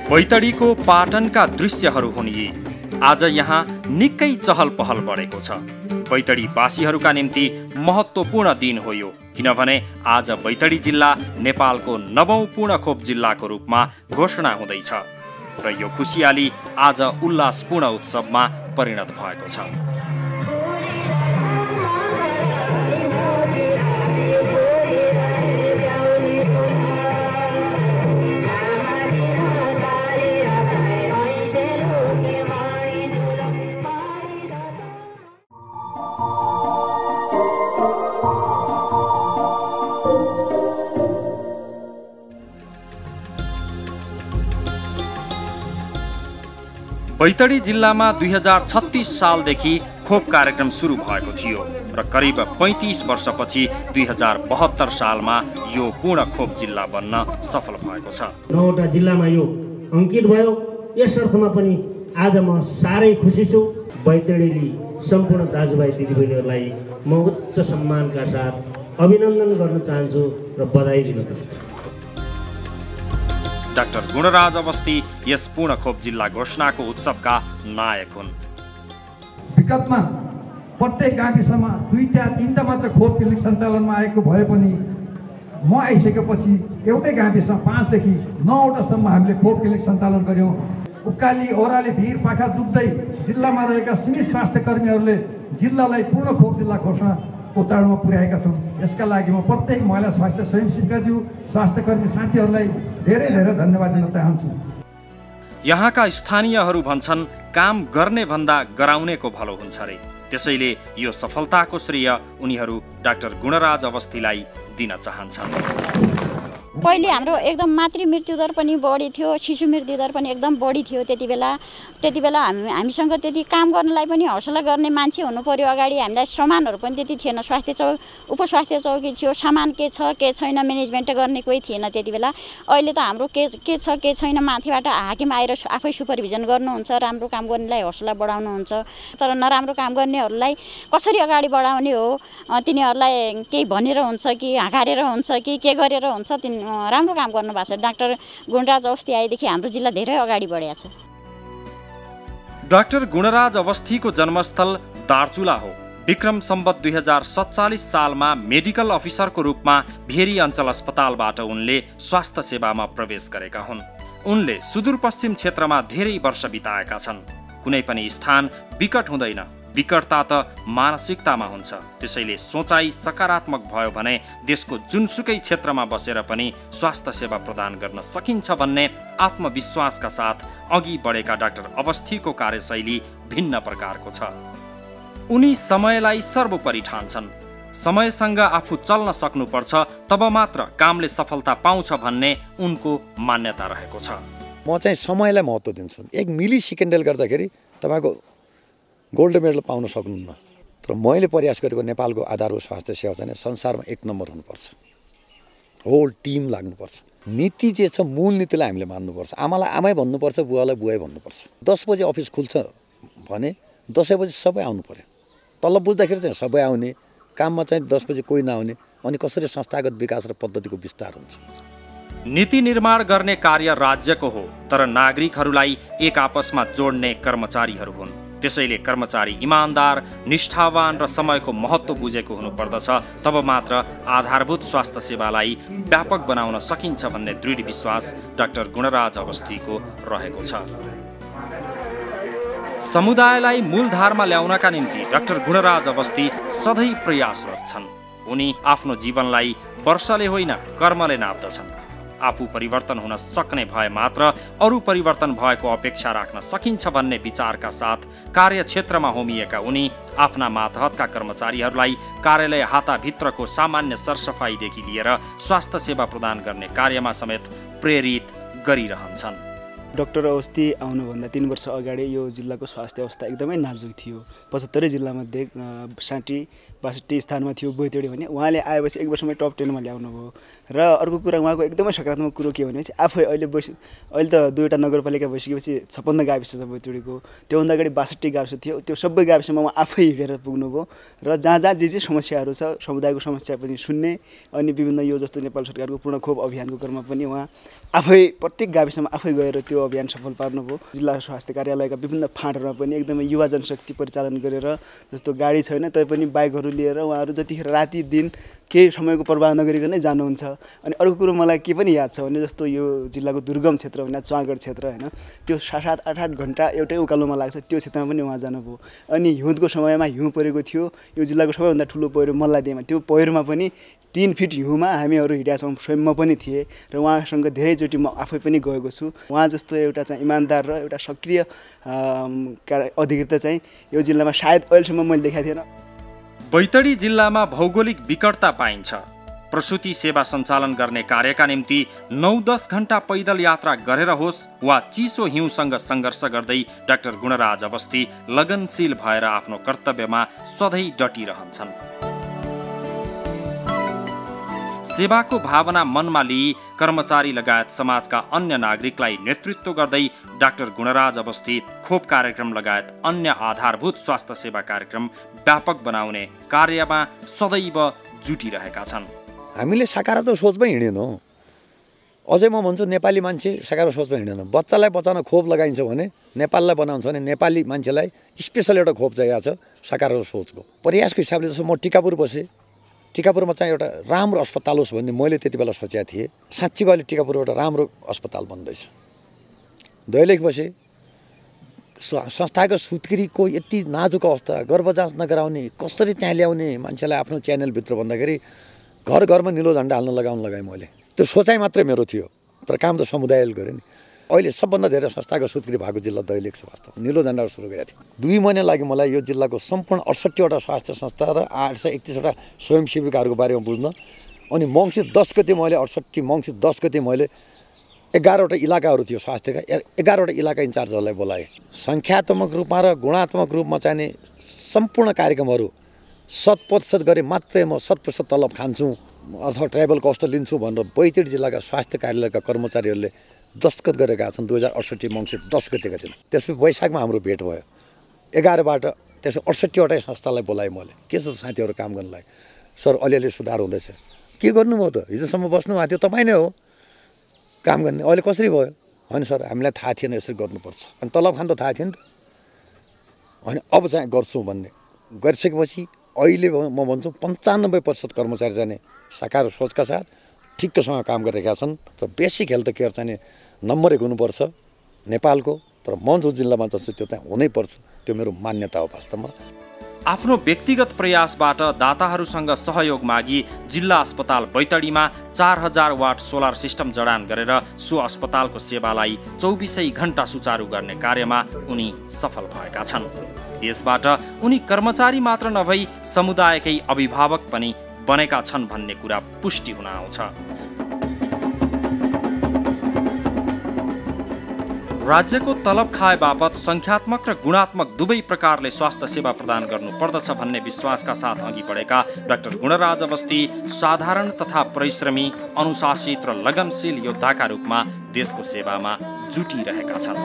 बैतडीको पाटनका दृश्यहरू हुन् यी। आज यहाँ निकै चहल पहल बढेको छ। बैतडीवासीहरूका निम्ति महत्त्वपूर्ण दिन हो यो, किनभने आज बैतडी जिल्ला नेपालको 9औं पूर्णखोप जिल्लाको रूपमा घोषणा हुँदैछ र यो खुसियाली आज उल्लासपूर्ण उत्सवमा परिणत भएको छ। बैतडी जिल्लामा 2036 सालदेखि खोप कार्यक्रम सुरु भएको थियो र करिब 35 वर्षपछि 2072 सालमा यो पूर्ण खोप जिल्ला बन्न सफल भएको छ। 9वटा जिल्लामा यो अंकित भयो। यस अर्थमा पनि आज म साह्रै खुसी छु। बैतडीले सम्पूर्ण दाजुभाइ दिदीबहिनीहरूलाई म उच्च सम्मानका साथ अभिनन्दन गर्न चाहन्छु र बधाई दिन चाहन्छु। डाक्टर गुणराज अवस्थी यस पूर्ण खोप जिल्ला घोषणाको उत्सवका नायक हुन्। विगतमा प्रत्येक गाविसमा 2-3टा मात्र खोप क्लिनिक सञ्चालनमा आएको भए पनि म आइसकेपछि एउटै गाविसमा 5 देखि 9वटासम्म हामीले खोप क्लिनिक सञ्चालन गर्यौं। उकाली ओह्राली भिर पाखा जुट्दै जिल्लामा रहेका सीमित स्वास्थ्य कर्मीहरूले जिल्लालाई पूर्ण खोप जिल्ला घोषणा उचाडमा पुर्याएका छन्। यसका लागि म प्रत्येक महिला स्वास्थ्य स्वयंसेविकाज्यू स्वास्थ्य कर्मी साथीहरूलाई धेरै धेरै धन्यवाद दिन चाहन्छु। यहाँका स्थानीयहरू भन्छन् काम गर्ने भन्दा गराउनेको भलो हुन्छ रे। त्यसैले यो सफलताको श्रेय उनीहरू डाक्टर गुणराज अवस्थीलाई दिन चाहन्छन्। पहिले हाम्रो एकदम मातृ मृत्युदर पनि बढी थियो, शिशु मृत्युदर पनि एकदम बढी थियो। त्यति बेला हामीसँग त्यति काम गर्नलाई पनि हौसला गर्ने मान्छे हुनु पर्यो। अगाडि हामीलाई सामानहरू पनि त्यति थिएन। उपस्वास्थ्य चौकी थियो, सामान के छ के छैन म्यानेजमेन्ट गर्ने कोही थिएन त्यति बेला। अहिले त हाम्रो के छ के छैन माथिबाट हाकिम आएर आफै सुपरभिजन गर्नुहुन्छ, राम्रो काम गर्नेलाई हौसला बढाउनुहुन्छ। तर नराम्रो काम गर्नेहरूलाई कसरी अगाडि बढाउने हो, तिनीहरूलाई केही भनेर हुन्छ कि हकारेर हुन्छ कि के गरेर हुन्छ, राम्रो काम गर्नुभएको छ। डाक्टर गुणराज अवस्थी आएदेखि हाम्रो जिल्ला धेरै अगाडि बढेको छ। डाक्टर गुणराज अवस्थीको जन्मस्थल दार्चुला हो। विक्रम सम्वत 2047 सालमा मेडिकल अफिसरको रूपमा भेरी अञ्चल अस्पतालबाट उनले स्वास्थ्य सेवामा प्रवेश गरेका हुन्। उनले सुदूरपश्चिम क्षेत्रमा धेरै वर्ष बिताएका छन्। कुनै पनि स्थान विकट हुँदैन, विकटता त मानसिकतामा हुन्छ। त्यसैले सोचाइ सकारात्मक भयो भने देशको जुनसुकै क्षेत्रमा बसेर पनि स्वास्थ्य सेवा प्रदान गर्न सकिन्छ भन्ने आत्मविश्वासका साथ अघि बढेका डाक्टर अवस्थीको कार्यशैली भिन्न प्रकारको छ। उनी समयलाई सर्वोपरि ठान्छन्। समयसँग आफू चल्न सक्नुपर्छ, तब मात्र कामले सफलता पाउँछ भन्ने उनको मान्यता रहेको छ। म चाहिँ समयलाई महत्त्व दिन्छु। 1 मिली सेकेन्डले गर्दाखेरि तपाईको गोल्ड मेडल पाउन सक्नुहुन्न। तर मैले प्रयास गरेको नेपालको आधारभूत स्वास्थ्य सेवा चाहिँ संसारमा 1 नम्बर हुनुपर्छ। होल टिम लाग्नुपर्छ। नीति जे छ मूल नीतिलाई हामीले मान्नुपर्छ। आमालाई आमै भन्नुपर्छ, बुवालाई बुवाई भन्नुपर्छ। 10 बजे अफिस खुल्छ भने 10 बजे सबै आउनु पर्यो। तलब बुझ्दाखेरि चाहिँ सबै आउने, काममा चाहिँ 10 बजे कोही नआउने, अनि कसरी संस्थागत विकास र पद्धतिको विस्तार हुन्छ। नीति निर्माण गर्ने कार्य राज्यको हो, तर नागरिकहरूलाई एक आपसमा जोड्ने कर्मचारीहरू हुन्। त्यसैले कर्मचारी इमानदार, निष्ठावान र समयको महत्त्व बुझेको हुनुपर्दछ। तब मात्र आधारभूत स्वास्थ्य सेवालाई व्यापक बनाउन सकिन्छ भन्ने दृढ विश्वास डाक्टर गुणराज अवस्थीको रहेको छ। समुदायलाई मूलधारमा ल्याउनका निम्ति डाक्टर गुणराज अवस्थी सधैँ प्रयासरत छन्। उनी आफ्नो जीवनलाई वर्षले होइन कर्मले नाप्दछन्। आफू परिवर्तन हुन सक्ने भए मात्र अरू परिवर्तन भएको अपेक्षा राख्न सकिन्छ भन्ने विचारका साथ कार्यक्षेत्रमा होमिएका उनी आफ्ना मातहतका कर्मचारीहरूलाई कार्यालय हाताभित्रको सामान्य सरसफाइदेखि लिएर स्वास्थ्य सेवा प्रदान गर्ने कार्यमा समेत प्रेरित गरिरहन्छन्। डाक्टर अवस्थी आउनुभन्दा 3 वर्ष अगाडि यो जिल्लाको स्वास्थ्य अवस्था एकदमै नाजुक थियो। 75 जिल्लामध्ये 60 62 स्थानमा थियो बैतडी भने उहाँले आएपछि 1 वर्षमै टप 10 मा ल्याउनु भयो। र अर्को कुरा उहाँको एकदमै सकारात्मक कुरो के भने चाहिँ आफै अहिले त 2वटा नगरपालिका भइसकेपछि 56 गाविस छ बैतडीको। त्योभन्दा अगाडि 62 गाविस थियो। त्यो सबै गाविसमा उहाँ आफै हिँडेर पुग्नुभयो र जहाँ जे समस्याहरू छ समुदायको समस्या पनि सुन्ने अनि विभिन्न यो जस्तो नेपाल सरकारको पूर्ण खोप अभियानको क्रममा पनि उहाँ आफै प्रत्येक गाविसमा आफै गएर त्यो अभियान सफल पार्नुभयो। जिल्ला स्वास्थ्य कार्यालयका विभिन्न फाँटहरूमा पनि एकदमै युवा जनशक्ति परिचालन गरेर जस्तो गाडी छैन तैपनि बाइकहरू लिएर उहाँहरू जतिखेर राति दिन केही समयको प्रवाह नगरिकनै जानुहुन्छ। अनि अर्को कुरो मलाई के पनि याद छ भने जस्तो यो जिल्लाको दुर्गम क्षेत्र भने चुवागढ क्षेत्र हैन त्यो 7-8 घण्टा एउटै उकालोमा लाग्छ। त्यो क्षेत्रमा पनि उहाँ जानुभयो। अनि हिउँदको समयमा हिउँ परेको थियो। यो जिल्लाको सबैभन्दा ठुलो पहिरो मल्लादेमा। त्यो पहिरोमा पनि 3 फिट हिउँमा हामीहरू हिँडेका छौँ। स्वयं म पनि थिएँ र उहाँसँग धेरैचोटि म आफै पनि गएको छु। उहाँ जस्तो एउटा चाहिँ इमानदार र एउटा सक्रिय अधिकृत चाहिँ यो जिल्लामा सायद अहिलेसम्म मैले देखाएको थिएन। बैतडी जिल्लामा भौगोलिक विकटता पाइन्छ। प्रसुति सेवा सञ्चालन गर्ने कार्यका निम्ति 9-10 घण्टा पैदल यात्रा गरेर होस् वा चिसो हिउँसँग सङ्घर्ष गर्दै डाक्टर गुणराज अवस्थी लगनशील भएर आफ्नो कर्तव्यमा सधैँ डटिरहन्छन्। सेवाको भावना मनमा लिई कर्मचारी लगायत समाजका अन्य नागरिकलाई नेतृत्व गर्दै डाक्टर गुणराज अवस्थी खोप कार्यक्रम लगायत अन्य आधारभूत स्वास्थ्य सेवा कार्यक्रम व्यापक बनाउने कार्यमा सदैव जुटिरहेका छन्। हामीले सकारात्मक सोचमै हिँडेनौँ। अझै म भन्छु नेपाली मान्छे सकारात्मक सोचमै हिँडेनौँ। बच्चालाई बचाउन खोप लगाइन्छ भने नेपाललाई बनाउँछ भने नेपाली मान्छेलाई स्पेसल एउटा खोप चाहिएको छ सकारात्मक सोचको। प्रयासको हिसाबले जस्तो म टिकापुर बसेँ। टिकापुरमा चाहिँ एउटा राम्रो अस्पताल होस् भन्ने मैले त्यति बेला सोचेको थिएँ। साँच्चीको अहिले टिकापुर एउटा राम्रो अस्पताल बन्दैछ। दैलेख बसेँ। संस्थाको सुत्केरीको यति नाजुक अवस्था गर्भजाँच नगराउने कसरी त्यहाँ ल्याउने मान्छेलाई आफ्नो च्यानलभित्र भन्दाखेरि घर घरमा निलो झन्डा हाल्न लगाएँ मैले। त्यो सोचाइ मात्रै मेरो थियो तर काम त समुदायले गरेँ नि। अहिले सबभन्दा धेरै संस्थाको सुत्केरी भएको जिल्ला दैलेख छ। वास्तवमा निलो झन्डाहरू सुरु गरेको थिएँ। 2 महिना लागि मलाई यो जिल्लाको सम्पूर्ण 68वटा स्वास्थ्य संस्था र 831वटा स्वयंसेविकाहरूको बारेमा बुझ्न। अनि मङ्सिर 10 गते मैले 68 मङ्सिर 10 गते मैले 11वटा इलाकाहरू थियो स्वास्थ्यका 11वटा इलाका इन्चार्जहरूलाई बोलाएँ। सङ्ख्यात्मक रूपमा र गुणात्मक रूपमा चाहिने सम्पूर्ण कार्यक्रमहरू 100% गरे मात्रै म 100% तलब खान्छु अथवा ट्राइबल कस्ट लिन्छु भनेर बैतडी जिल्लाका स्वास्थ्य कार्यालयका कर्मचारीहरूले दस्तखत गरेका छन् 2068 मङ्सिर 10 गतेका दिन। त्यसपछि वैशाखमा हाम्रो भेट भयो 11बाट। त्यसपछि 68वटै संस्थालाई बोलाएँ मैले। के छ साथीहरू काम गर्नलाई? सर अलिअलि सुधार हुँदैछ। के गर्नुभयो त? हिजोसम्म बस्नुभएको थियो तपाईँ नै हो काम गर्ने। अहिले कसरी भयो? होइन सर हामीलाई थाहा थिएन यसरी गर्नुपर्छ। अनि तलब खान त थाहा थियो नि त। होइन अब चाहिँ गर्छु भन्ने गरिसकेपछि अहिले म भन्छु 95% कर्मचारी चाहिँ सकारात्मक सोचका साथ ठिक्कसँग काम गरिरहेका छन्। तर बेसिक हेल्थ केयर चाहिँ नम्बर 1 हुनुपर्छ नेपालको। तर म जो जिल्लामा जान्छु त्यो चाहिँ हुनैपर्छ। त्यो मेरो मान्यता हो वास्तवमा। आफ्नो व्यक्तिगत प्रयासबाट दाताहरूसँग सहयोग मागी जिल्ला अस्पताल बैतडीमा 4000 वाट सोलर सिस्टम जडान गरेर सो अस्पतालको सेवालाई 24 घण्टा सुचारू गर्ने कार्यमा उनी सफल भएका छन्। यसबाट उनी कर्मचारी मात्र नभई समुदायकै अभिभावक पनि बनेका छन् भन्ने कुरा पुष्टि हुन आउँछ। राज्यको तलब खाए बापत संख्यात्मक र गुणात्मक दुवै प्रकारले स्वास्थ्य सेवा प्रदान गर्नुपर्दछ भन्ने विश्वासका साथ अघि बढेका डाक्टर गुणराज अवस्थी साधारण तथा परिश्रमी, अनुशासित र लगनशील योद्धाका रूपमा देशको सेवामा जुटिरहेका छन्।